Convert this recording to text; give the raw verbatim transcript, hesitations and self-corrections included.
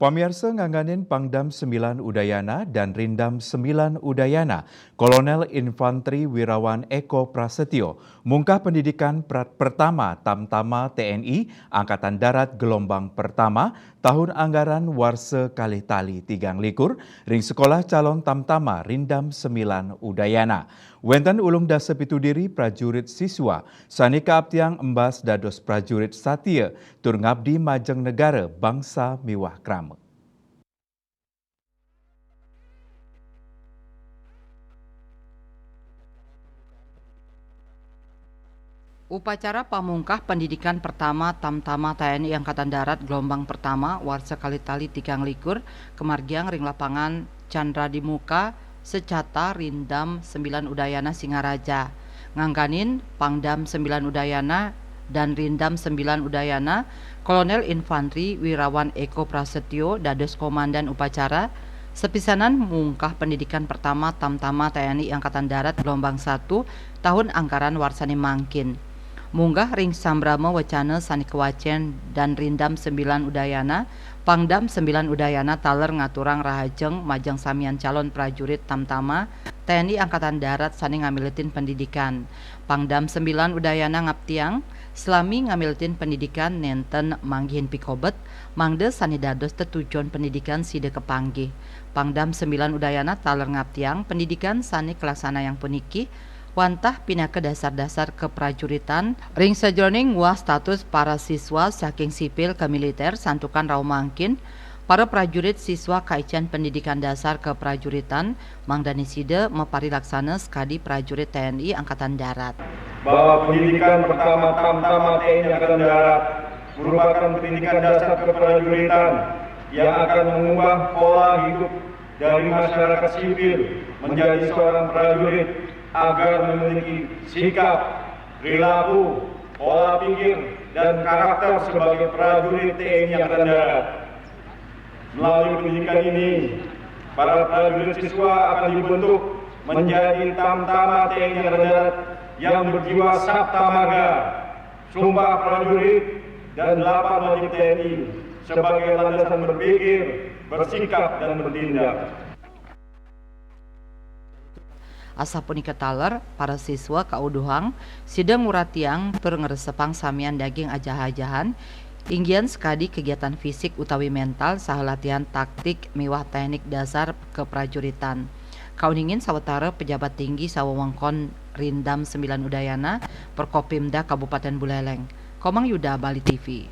Pamiarsa, ngangganin Pangdam sembilan Udayana dan Rindam sembilan Udayana, Kolonel Infanteri Wirawan Eko Prasetyo, mungkah pendidikan prat pertama Tamtama T N I Angkatan Darat gelombang pertama tahun anggaran warsa kalih tali tigang likur ring Sekolah Calon Tamtama Rindam sembilan Udayana. Wenten ulung dasa pitu diri prajurit siswa sane kaaptiang embas dados prajurit satia tur ngabdi majeng negara, bangsa miwah krama. Upacara pamungkah pendidikan pertama Tamtama T N I Angkatan Darat gelombang pertama warsa kalih tali tigang likur kamargiang ring lapangan Chandra Dimuka, Secata, Rindam sembilan Udayana Singaraja. Ngangganin Pangdam sembilan Udayana dan Rindam sembilan Udayana, Kolonel Infanteri Wirawan Eko Prasetyo dados komandan upacara, sepisanan mungkah pendidikan pertama Tamtama T N I Angkatan Darat gelombang satu tahun anggaran warsane mangkin. Munggah ring sambrama wecana sane kawacen dan Rindam sembilan Udayana, Pangdam sembilan Udayana taler ngaturang rahajeng majeng samian calon prajurit Tamtama T N I Angkatan Darat sane ngamiletin pendidikan. Pangdam sembilan Udayana ngaptiang, salami ngamiletin pendidikan nenten manggihin pikobet, mangda sane dados tetujon pendidikan sida kapanggih. Pangdam sembilan Udayana taler ngaptiang pendidikan sane kalaksanayang puniki wantah pinaka dasar-dasar kaprajuritan ring sajeroning nguah status para siswa saking sipil ka militer, santukan rauh mangkin para prajurit siswa kaicen pendidikan dasar kaprajuritan, mangdane sida maparilaksana sakadi prajurit T N I Angkatan Darat. Bahwa pendidikan pertama Tamtama T N I Angkatan Darat merupakan pendidikan dasar keprajuritan yang akan mengubah pola hidup dari masyarakat sipil menjadi seorang prajurit agar memiliki sikap, perilaku, pola pikir, dan karakter sebagai prajurit T N I Angkatan Darat. Melalui pendidikan ini, para prajurit siswa akan dibentuk menjadi Tamtama T N I Angkatan Darat yang berjiwa sabta marga, sumpah prajurit, dan delapan wajib T N I sebagai landasan berpikir, bersikap, dan bertindak. Asapunika taler, para siswa kauduhang sida nguratiang tur ngresepang samian daging ajah-ajahan, inggian sakadi kegiatan fisik utawi mental saha latihan taktik miwah teknik dasar keprajuritan. Kauningin sawatara pejabat tinggi sawewengkon Rindam sembilan Udayana, Perkopimda Kabupaten Buleleng. Komang Yuda, Bali T V.